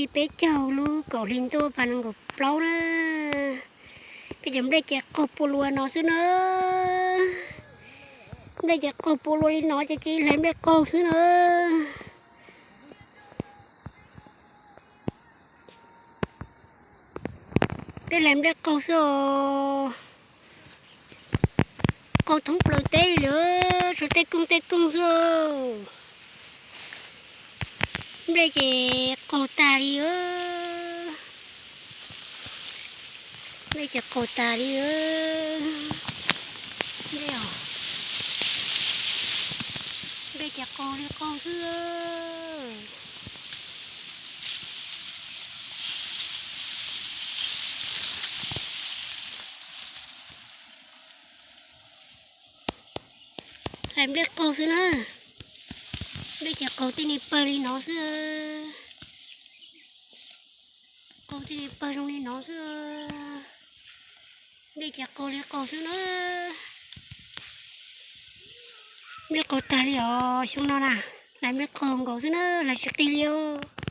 Peb caug lub kaum hli ntuj phav nees nkaum plaub na, peb cov nplej ces qaug pua lua no xwb na. Nplej ces qaug pua lua li no ces cia li hlais nplej qaug xwb na. Peb hlais nplej qaug xwb os. Qaug thoob plaws teb li lawm, tshuav tej koog tej koog xwb. Nplej ces qaug tag li. Nplej ces qaug tag li. Nplej os, nplej ces qaug li qaug xwb. Hlais nplej qaug xwb na. Nplej ces qaug tej ni pawg li no xwb. Qaug tej ni pawg zoo li no xwb. Nplej ces qaug li qaug xwb na. Nplej qaug tag li os xyoo no na. Hlais nplej qaug nkaus xwb na, hlais tsis qi li os.